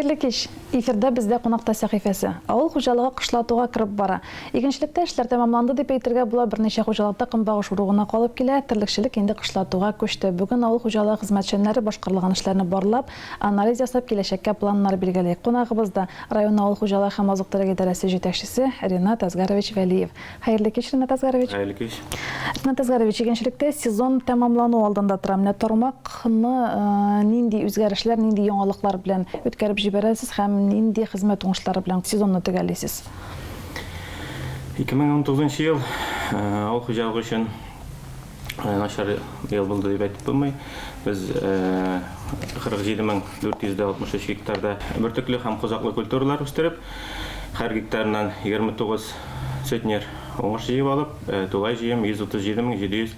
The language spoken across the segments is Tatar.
Хәерле кич! Эфирда бездә кунакта сәхифәсе. Авыл хуҗалыгы кышлатуга кереп бара. Игенчелектә эшләр тәмамланды дип әйтергә була, берничә хуҗалыкта көнбагыш уру гына калып килә, терлекчелек инде кышлатуга күчте. Бүген авыл хуҗалыгы хезмәтчәннәре башкарылган эшләрне барлап, анализ ясап, киләчәккә планнар билгели. Кунагыбыз да, район авыл хуҗалыгы һәм азык-төлек идарәсе җитәкчесе Ринат Әзгарович Вәлиев. Хәерле кич, Ринат Әзгарович. Хәерле кич. Ринат Әзгарович, игенчелектә сезон тәмамлану алдында тора. Менә тармакны э, нинди үзгәрешләр, нинди яңалыклар белән үткәреп җибәрәсез һәм нинди хезмәт уңышлары белән сезонны төгәллисез? 2019 ел э, авыл хуҗалыгы өчен начар ел булды дип әйтеп булмый. Без 47463 гектарда бөртекле һәм кузаклы культуралар үстереп, һәр гектарыннан 29 центнер уңыш җыеп алып, тулай җыем 137700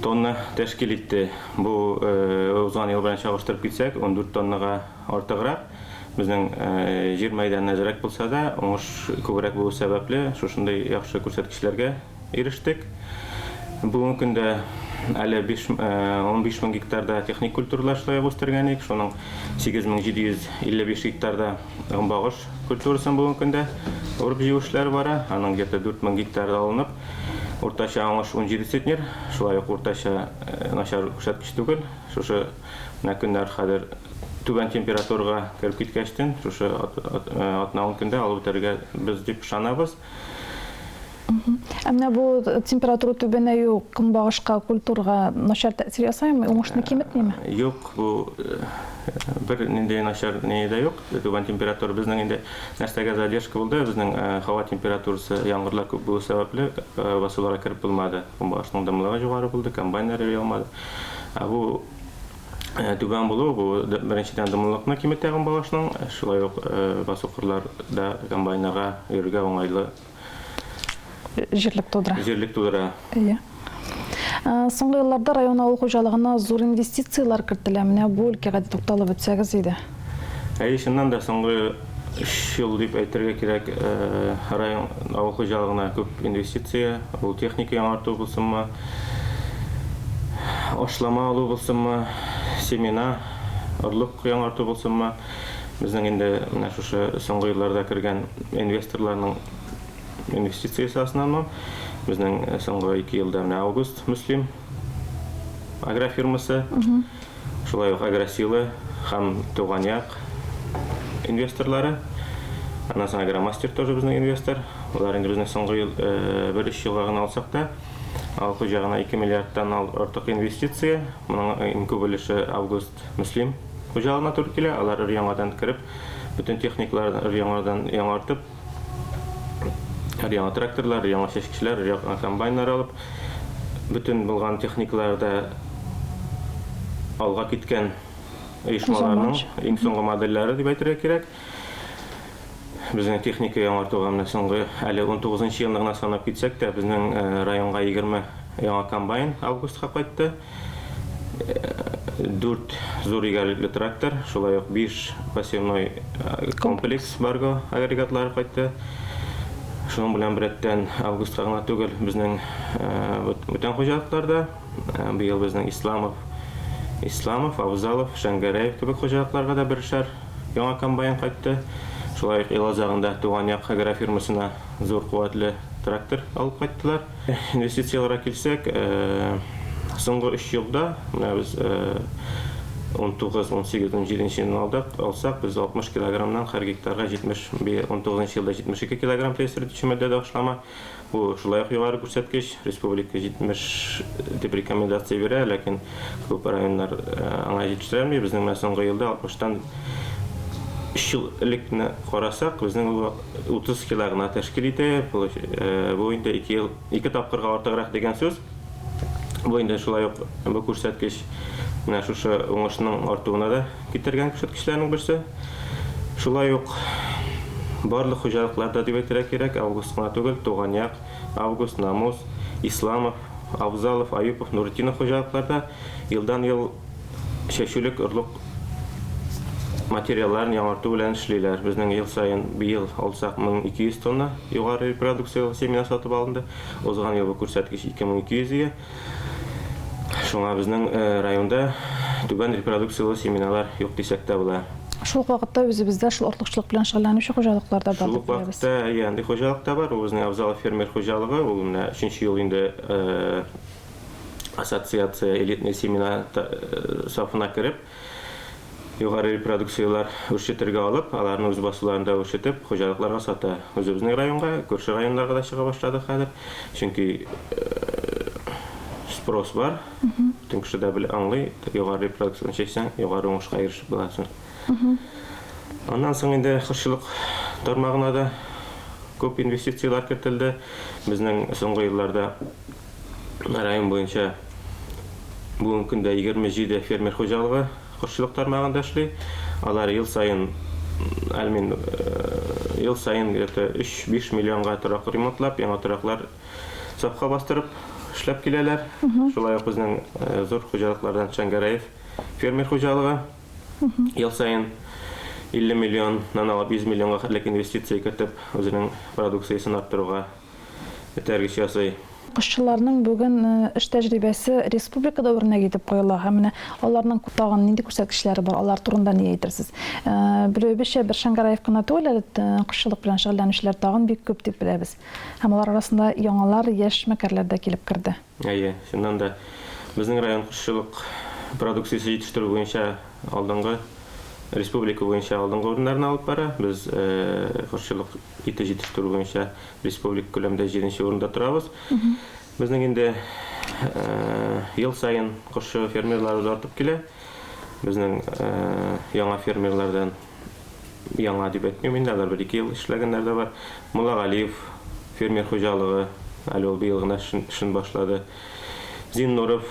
тонна тәшкил итте. Бу узган ел белән чагыштырып китсәк, 14 тоннага артыграк. Безнең җир мәйданы әзрәк булса да, уңыш күбрәк булу сәбәпле, шушындый яхшы күрсәткечләргә ирештек. Бүгенге көндә әле 5, 15 мең гектарда техник культуралар шулай ук үстергән идек. Шуның 8755 гектарда гомбагыш культурасын бүгенге көндә урып-җыю эшләре бара. Аның где-то 4000 гектары алынып, уртача уңыш 17 центнер. Шулай ук уртача начар күрсәткеч түгел. Шушы менә көннәр хәзер түбән температурага кереп киткәчтен, шушы атна-ун көндә алып үтәргә без дип ышанабыз. Ә менә бу температура түбәнәю көнбагышка, культурага начар тәэсир ясамыймы, уңышны киметмиме? Юк, бу бер нинди начар ни дә юк. Түбән температура безнең инде нәрсәгә задержка булды, безнең һава температурасы, яңгырлар күп булу сәбәпле, басуларга кереп булмады. Көнбагышның дымлыгы югары булды, комбайннар йөри алмады. Ә бу түбән булу, бу беренчедән дымлылыкны киметә көнбагышның, шулай ук басу кырларда комбайннарга йөрергә уңайлы җирлек тудыра. Җирлек тудыра. Әйе. Соңгы елларда район авыл хуҗалыгына зур инвестицияләр кертелә. Менә бу өлкәгә дә тукталып үтсәгез иде. Әйе, чыннан да соңгы өч ел дип әйтергә кирәк, район авыл хуҗалыгына күп инвестиция, ул техника яңарту булсынмы, ашлама алу булсынмы, семена, орлык яңарту булсынмы, безнең инде менә шушы соңгы елларда кергән инвесторларның инвестициясе основном. Безнең соңгы ике елда менә Август Мөслим агрофирмасы, шулай ук Агросила һәм Туган як инвесторлары. Аннан соң Агромастер тоже безнең инвестор. Алар инде безнең соңгы ел, бер өч елга гына алсак та, авыл хуҗалыгына 2 миллиардтан артык инвестиция. Моның иң күп өлеше Август Мөслим хуҗалыгына туры килә. Алар өр-яңадан кереп, бөтен техникаларын өр-яңадан яңартып, өр-яңа тракторлар, өр-яңа чәчкечләр, өр-яңа комбайннар алып, бөтен булган техникалар да алга киткән оешмаларның иң соңгы модельләре дип әйтергә кирәк. Безнең техника яңартуга менә соңгы әле 19 елны гына санап китсәк тә, безнең районга 20 яңа комбайн августка кайтты. 4 зур егәрлекле трактор, шулай ук 5 посевной комплекс Барго агрегатлары кайтты. Шуның белән беррәттән августка гына түгел, безнең бүтән хуҗалыкларда быел безнең Исламов, Исламов, Авзалов, Шәңгәрәев кебек хуҗалыкларга да бершәр яңа комбайн кайтты. Шулай ук ел азагында Туган як агрофирмасына зур куәтле трактор алып кайттылар. Инвестицияләргә килсәк, соңгы өч елда, менә без 19, 18, 17 елны алдык, алсак, без 60 килограммнан һәр гектарга 70, 19 елда 72 килограмм тәэсир итүче матдәдә ашлама. Бу шулай ук югары күрсәткеч. Республика 70 дип рекомендация бирә, ләкин күп районнар аңа җитештерәлми. Безнең менә соңгы елда 60-тан 3 ел элекне карасак, безнең ул 30 кило гына тәшкил итә. Бу инде 2 ел, 2 тапкырга артыграк дигән сүз. Бу инде шулай ук бу күрсәткеч менә шушы уңышның артуына да китергән күрсәткечләрнең берсе. Шулай ук барлык хуҗалыкларда дип әйтергә кирәк, Август кына түгел, Туган як, Август, Намус, Исламов, Авзалов, Аюпов, Нуретдинов хуҗалыкларда елдан-ел чәчүлек орлык материалларын яңарту белән эшлиләр. Безнең ел саен быел алсак 1200 тонна югары репродукцияле семена сатып алынды. Узган ел бу күрсәткеч 2200 ие. Шуңа безнең районда түбән репродукцияле семеналар юк дисәк тә була. Шул ук вакытта үзебездә шул орлыкчылык белән шөгыльләнүче хуҗалыклар да бар Шул дип ук беләбез. вакытта, әйе, андый хуҗалык та бар. Ул безнең Авзалов фермер хуҗалыгы. Ул менә өченче ел инде ассоциация элитные семена сафына кереп, югары репродукцияләр үрчетергә алып, аларны үз басуларында үрчетеп, хуҗалыкларга сата. Үзебезнең районга, күрше районнарга да чыга башлады хәзер. Чөнки спрос бар. Бөтен кеше дә белә, аңлый, югары репродукцияне чәчсәң, югары уңышка ирешеп буласың. Аннан соң инде кошчылык тармагына да күп инвестицияләр кертелде. Безнең соңгы елларда район буенча бүгенге көндә 27 фермер хуҗалыгы кошчылык тармагында эшли. Алар ел саен әлмин ел саен где-то 3-5 миллионга торак ремонтлап, яңа тораклар сафка бастырып эшләп киләләр. Шулай ук безнең зур хуҗалыклардан Шәңгәрәев фермер хуҗалыгы ел саен 50 миллионнан алып 100 миллионга хәтлек инвестиция кертеп, үзенең продукциясен арттыруга этәргеч ясый. Кошчыларның бүген эш тәҗрибәсе республикада үрнәк итеп куела һәм менә аларның тагын нинди күрсәткечләре бар, алар турында ни әйтерсез? Белүебезчә, бер Шәңгәрәев кына түгел әле кошчылык белән шөгыльләнүчеләр тагын бик күп дип беләбез. Һәм алар арасында яңалар, яшь эшмәкәрләр дә килеп керде. Әйе, чыннан да, безнең район кошчылык продукциясе җитештерү буенча алдынгы, республика буенча алдынгы урыннарны алып бара. Без кошчылык ите җитештерү буенча республика күләмендә җиденче урында торабыз. Безнең инде ел саен кошчы фермерларыбыз артып килә. Безнең яңа фермерлардан Яңа дип әйтмим инде, алар бер-ике ел эшләгәннәр дә бар. Муллагалиев фермер хуҗалыгы, әле ул быел гына эшен башлады. Зиннуров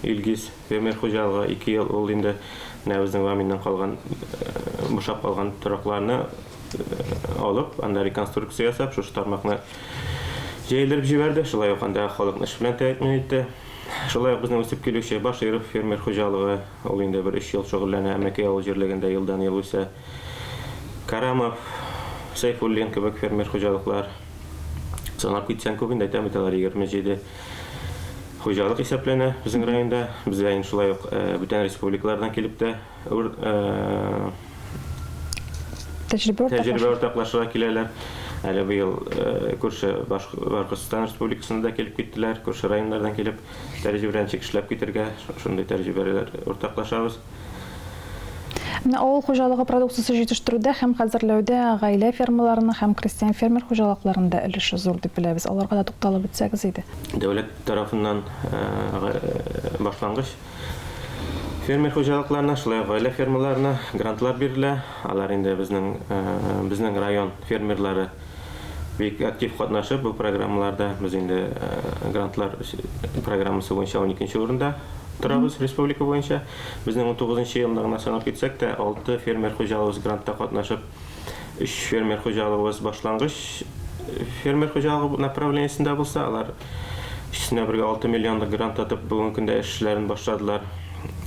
Илгиз фермер хуҗалыгы ике ел ул инде менә безнең Ваминнан калган бушап калган торакларны алып, анда реконструкция ясап, шушы тармакны җәелдереп җибәрде. Шулай ук анда халыкны эш белән тәэмин итте. Шулай ук безнең үсеп килүче Баширов фермер хуҗалыгы, ул инде бер өч ел шөгыльләнә, Әмәкәй авыл җирлегендә елдан-ел үсә. Карамов, Сәйфуллин кебек фермер хуҗалыклар. Санап китсәң күп инде, әйтәм бит, алар 27 хуҗалык исәпләнә безнең районда. Безгә инде шулай ук бүтән республикалардан килеп тә тәҗрибә уртаклашырга киләләр. Әле быел күрше Башкортстан Республикасына да килеп киттеләр, күрше районнардан килеп тәҗрибә ничек эшләп китергә, шундый тәҗрибәләр уртаклашабыз. Менә авыл хуҗалыгы продукциясе җитештерүдә һәм хәзерләүдә гаилә фермаларының һәм крестьян-фермер хуҗалыкларының да өлеше зур дип беләбез. Аларга да тукталып үтсәгез иде. Дәүләт тарафыннан башлангыч Фермер хуҗалыкларына, шулай ук гаилә фермаларына грантлар бирелә. Алар инде безнең безнең район фермерлары бик актив катнашып бу программаларда без инде грантлар программасы буенча 12 урында торабыз республика буенча. Безнең 19 елны гына санап китсәк тә, 6 фермер хуҗалыгыбыз грантта катнашып, Өч фермер хуҗалыгыбыз башлангыч фермер хуҗалыгы направлениесендә булса, алар өчесенә бергә 6 миллионлык грант отып, бүгенге көндә эшләрен башладылар.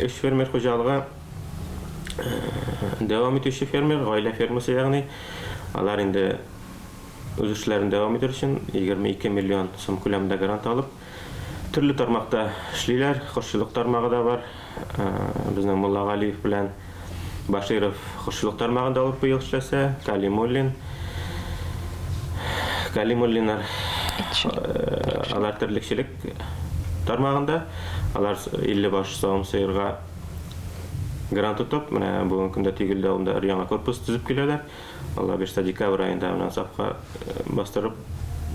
Өч фермер хуҗалыгы дәвам итүче фермер, гаилә фермасы ягъни, алар инде үз эшләрен дәвам итер өчен 22 миллион сум күләмендә грант алып, Төрле тармакта эшлиләр, кошчылык тармагы да бар. Безнең Муллагалиев белән Баширов кошчылык тармагында алып быел эшләсә, Калимуллин, Калимуллиннар алар терлекчелек тармагында, алар 50 баш савым сыерга грант тотып, менә бүгенге көндә Тигелдә авылында өр-яңа корпус төзеп киләләр. Алла бирсә, декабрь аенда менә сафка бастырып,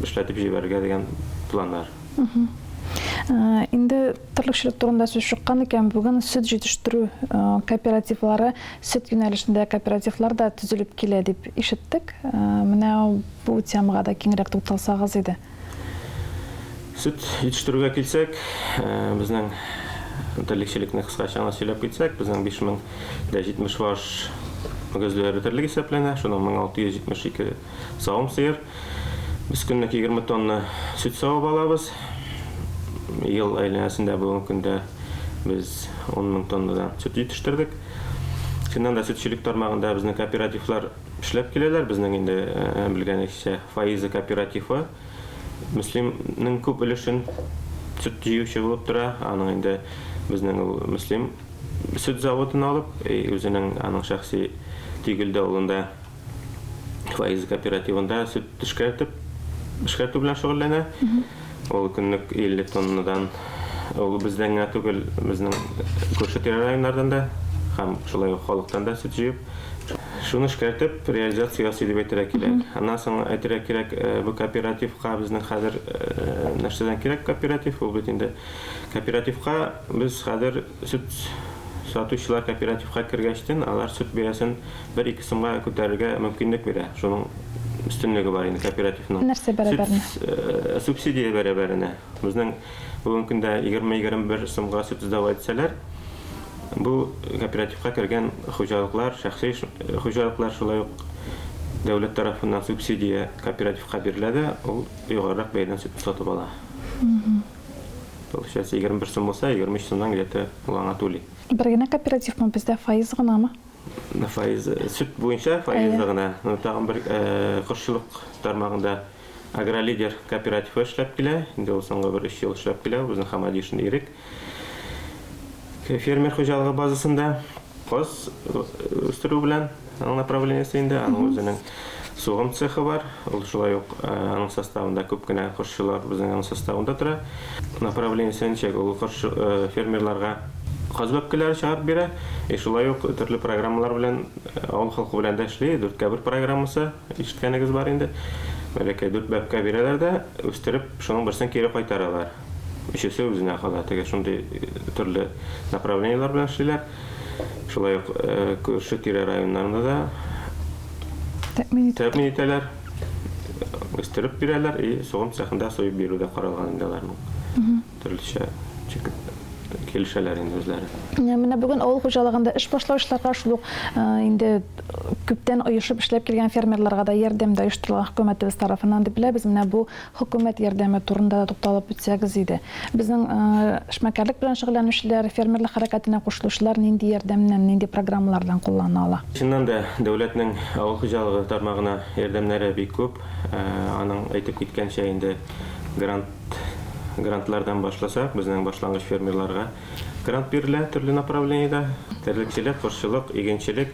эшләтеп җибәрергә дигән планнар. Инде терлекчелек турында сүз чыккан икән, бүген сөт җитештерү кооперативлары, сөт юнәлешендә кооперативлар да төзелеп килә дип ишеттек. Менә бу темага да киңрәк тукталсагыз иде. Сөт җитештерүгә килсәк, безнең терлекчелекне кыскача гына сөйләп китсәк, безнең 5070 баш мөгезле эре терлек исәпләнә, шуның 1672 савым сыер. Без көнлек 20 тонна сөт савып алабыз. Ел әйләнәсендә бүгенге көндә без 10 мең тоннадан сөт җитештердек. Чыннан да сөтчелек тармагында безнең кооперативлар эшләп киләләр. Безнең инде белгәнегезчә Фаиза кооперативы Мөслимнең күп өлешен сөт җыючы булып тора. Аның инде безнең ул Мөслим сөт заводын алып, үзенең аның шәхси Тигелдә авылында Фаиз кооперативында сөт эшкәртеп, эшкәртү белән шөгыльләнә. Ул көнлек 50 тоннадан ул бездән генә түгел, безнең күрше-тирә районнардан да һәм шулай ук халыктан да сөт җыеп, шуны эшкәртеп, реализация ясый дип әйтергә кирәк. Аннан соң әйтергә кирәк, бу кооперативка безнең хәзер нәрсәдән кирәк кооператив? Ул бит инде кооперативка без хәзер сөт сатучылар кооперативка кергәчтен, алар сөт бәясен бер-ике сумга күтәрергә мөмкинлек бирә. Шуның өстенлеге бар инде кооперативның. Нәрсә бәрабәренә? Сөт субсидия бәрабәренә. Безнең бүгенге көндә 20-21 сумга сөт сдавать итсәләр, бу кооперативка кергән хуҗалыклар, шәхси хуҗалыклар шулай ук дәүләт тарафыннан субсидия кооперативка бирелә дә, ул югарырак бәядән сөтне сатып ала. Получается, 21 сум булса, 23 сумнан где-то ул аңа түли. Бер генә кооперативмы бездә, фаиз гынамы? Фаиз, сөт буенча фаизы гына. Тагын бер кошчылык тармагында Агролидер кооперативы эшләп килә. Инде ул соңгы бер өч ел эшләп килә. Безнең Хамадишин Ирек фермер хуҗалыгы базасында каз үстерү белән аның направлениесе инде. Аның үзенең сугым цехы бар. Ул шулай ук аның составында күп кенә кошчылар безнең аның составында тора. Направлениесе ничек? Ул кош фермерларга каз бәбкәләре чыгарып бирә. И шулай ук төрле программалар белән авыл халкы белән дә эшли. Дүрткә бер программасы. Ишеткәнегез бар инде. Бәләкәй дүрт бәбкә бирәләр дә, үстереп, шуның берсен кире кайтаралар. Өчесе үзенә кала. Теге шундый төрле направлениеләр белән эшлиләр. Шулай ук күрше-тирә районнарында да тәэмин итәләр. Үстереп бирәләр и сугым цехында суеп бирү дә каралган инде аларның. Төрлечә килешәләр инде үзләре. Менә бүген авыл хуҗалыгында эш башлаучыларга, шул ук инде күптән оешып эшләп килгән фермерларга да ярдәм дә оештырылган хөкүмәтебез тарафыннан дип беләбез. Менә бу хөкүмәт ярдәме турында да тукталып үтсәгез иде. Безнең эшмәкәрлек белән шөгыльләнүчеләр, фермерлык хәрәкәтенә кушылучылар нинди ярдәмнән, нинди программалардан куллана ала? Чыннан да, дәүләтнең авыл хуҗалыгы тармагына ярдәмнәре бик күп. Аның әйтеп киткәнчә инде грант Грантлардан башласак, безнең башлангыч фермерларга грант бирелә төрле направлениедә. Терлекчелек, кошчылык, игенчелек,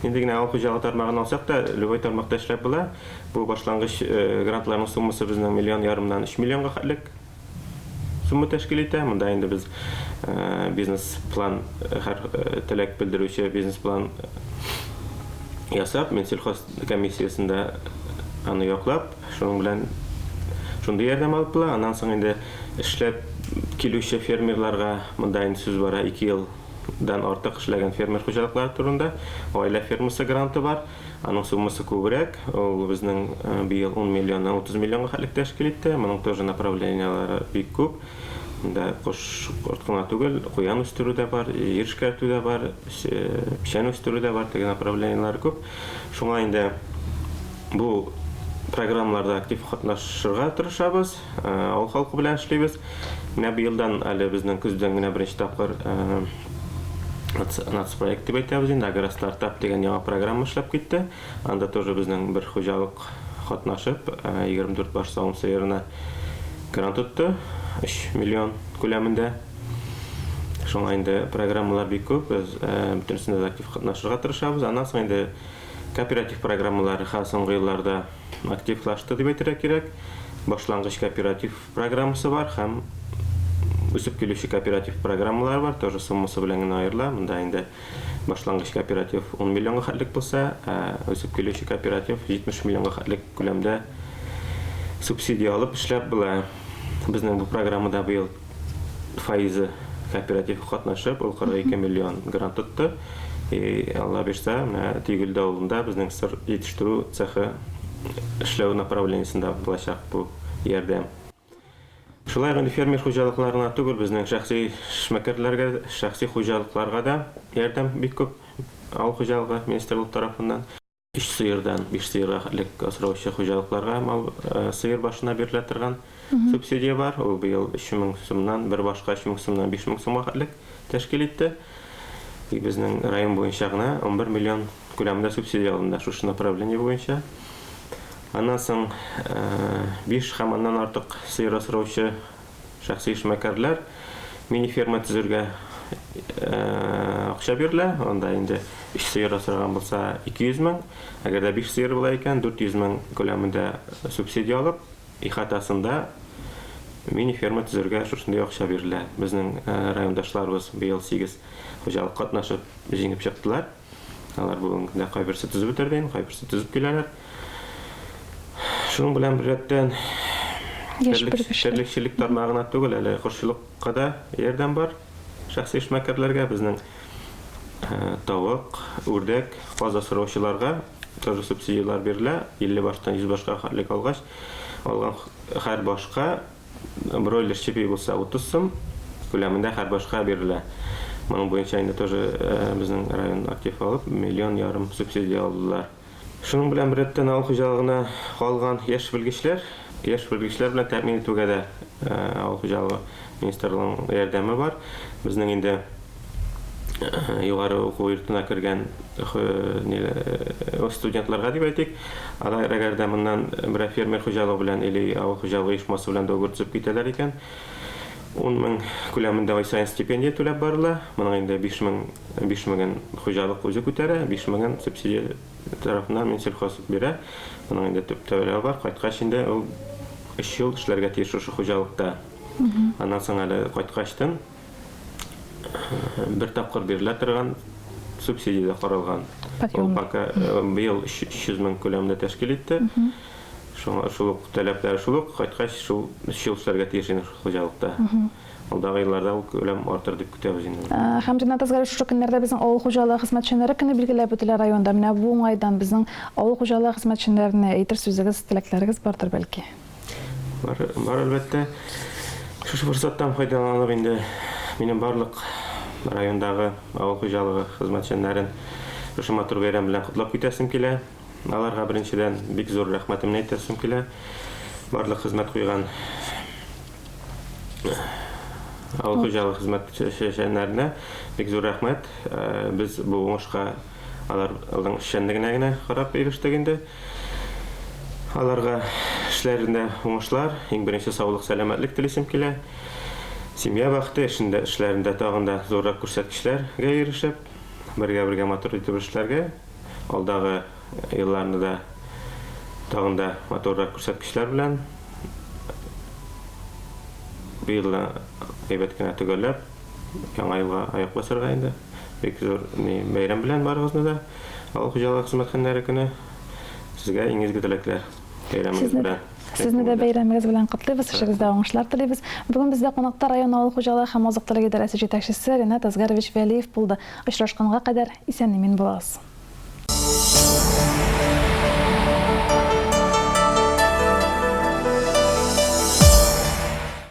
нинди генә авыл хуҗалыгы тармагын алсак та, любой тармакта эшләп була. Бу башлангыч грантларның суммасы безнең миллион ярымнан өч миллионга хәтлек сумма тәшкил итә. Монда инде без бизнес-план, һәр теләк белдерүче бизнес-план ясап, Минсельхоз комиссиясендә аны яклап, Шуның белән шундый ярдәм алып була. Аннан соң инде эшләп килүче фермерларга, монда инде сүз бара 2 елдан артык эшләгән фермер хуҗалыклары турында, гаилә фермасы гранты бар. Аның суммасы күбрәк, ул безнең быел 10 миллионнан 30 миллионга хәтлек тәшкил итте. Моның тоже направлениеләре бик күп. Монда кош-корт кына түгел, куян үстерү дә бар, җир эшкәртү дә бар, печән үстерү дә бар, теге направлениеләре күп. Шуңа инде бу программаларда актив катнашырга тырышабыз, авыл халкы белән эшлибез. Менә быелдан әле безнең көздән генә беренче тапкыр нацпроект дип әйтәбез инде, Агростартап дигән яңа программа эшләп китте. Анда тоже безнең бер хуҗалык катнашып, 24 баш савым сыерына грант отты, 3 миллион күләмендә. Шуңа инде программалар бик күп, без бөтенесендә дә актив катнашырга тырышабыз. Аннан соң инде кооператив программалары ха соңгы елларда активлашты дип әйтергә кирәк. Башлангыч кооператив программасы бар һәм үсеп килүче кооператив программалар бар, тоже суммасы белән генә аерыла. Монда инде Башлангыч кооператив 10 миллионга хәтлек булса, ә үсеп килүче кооператив 70 миллионга хәтлек күләмдә субсидия алып эшләп була. Безнең бу программада быел фаизы кооператив катнашып, ул 42 миллион грант тотты. И Алла бирсә, менә Тигелдә авылында безнең сыр җитештерү цехы эшләү направлениесендә булачак бу ярдәм. Шулай ук инде фермер хуҗалыкларына түгел, безнең шәхси эшмәкәрләргә, шәхси хуҗалыкларга да ярдәм бик күп авыл хуҗалыгы министрлыгы тарафыннан. Өч сыердан биш сыерга хәтлек асраучы хуҗалыкларга мал сыер башына бирелә торган субсидия бар. Ул быел 3000 сумнан, бер башка 3000 сумнан 5000 сумга хәтлек тәшкил итте. И безнең район буенча гына 11 миллион күләмендә субсидия алынды шушы направление буенча. Аннан соң биш һәм аннан артык сыер асраучы шәхси эшмәкәрләр мини-ферма төзергә акча бирелә. Анда инде 3 сыер асраган булса 200 мең, әгәр дә 5 сыер була икән, 400 мең күләмендә субсидия алып, ихатасында мини-ферма төзергә шушындый акча бирелә. Безнең райондашларыбыз быел 8 хуҗалык катнашып җиңеп чыктылар. Алар бүгенге көндә кайберсе төзеп бетерде инде, кайберсе төзеп киләләр. Шуның белән беррәттән терлекчелек тармагына түгел, әле кошчылыкка да ярдәм бар. Шәхси эшмәкәрләргә безнең тавык, үрдәк, каз асраучыларга тоже субсидияләр бирелә. 50 баштан 100 башка хәтлек алгач, алган һәр башка Бройлер чеби булса 30 сум күләмендә һәр башка бирелә. Моның буенча инде тоже безнең район актив алып, миллион ярым субсидия алдылар. Шуның белән беррәттән авыл хуҗалыгына калган яшь белгечләр, яшь белгечләр белән тәэмин итүгә дә авыл хуҗалыгы министрлыгының ярдәме бар. Безнең инде югары уку йортына кергән студентларга дип әйтик, алар әгәр дә моннан берәр фермер хуҗалыгы белән или авыл хуҗалыгы оешмасы белән договор төзеп китәләр икән, 10 мең күләмендә ай саен стипендия түләп барыла. Моның инде 5 мең, 5 меңен хуҗалык үзе күтәрә, 5 меңен субсидия тарафыннан Минсельхоз бирә. Моның инде төп түләве бар. Кайткач инде ул 3 ел эшләргә тиеш шушы хуҗалыкта. Аннан соң әле кайткачтын бер тапкыр бирелә торган субсидия дә каралган. Ул пока быел 300 мең күләмендә тәшкил итте. Шуңа шул ук таләпләр шул ук, кайткач шул өч ел эшләргә тиеш инде шул хуҗалыкта. Алдагы елларда ул күләм артыр дип көтәбез инде. Һәм Ринат Асгарович, шушы көннәрдә безнең авыл хуҗалыгы хезмәтчәннәре көне билгеләп үтелә районда. Менә бу уңайдан безнең авыл хуҗалыгы хезмәтчәннәренә әйтер сүзегез, теләкләрегез бардыр бәлки? Бар, бар әлбәттә. Шушы форсаттан файдаланып инде минем барлык райондагы авыл хуҗалыгы хезмәтчәннәрен шушы матур бәйрәм белән котлап китәсем килә. Аларга беренчедән бик зур рәхмәтемне әйтәсем килә. Барлык хезмәт куйган авыл хуҗалыгы хезмәтчәннәренә бик зур рәхмәт. Без бу уңышка аларның эшчәнлегенә генә карап ирештек инде. Аларга эшләрендә уңышлар, иң беренче саулык, сәламәтлек телисем килә. Семья бәхете, эшендә, эшләрендә тагын да зуррак күрсәткечләргә ирешеп, бергә-бергә матур итеп эшләргә, алдагы елларны да тагын да матуррак күрсәткечләр белән быел да әйбәт кенә төгәлләп, Яңа елга аяк басарга инде. Бик зур ни бәйрәм белән барыгызны да. Авыл хуҗалыгы хезмәткәннәре көне. Сезгә иң изге теләкләр. Бәйрәмегез белән. Сезне дә бәйрәмегез белән котлыйбыз, эшегездә уңышлар телибез. Бүген бездә кунакта район авыл хуҗалыгы һәм азык-төлек идарәсе җитәкчесе Ринат Әзгарович Вәлиев булды. Очрашканга кадәр исән-имин булыгыз.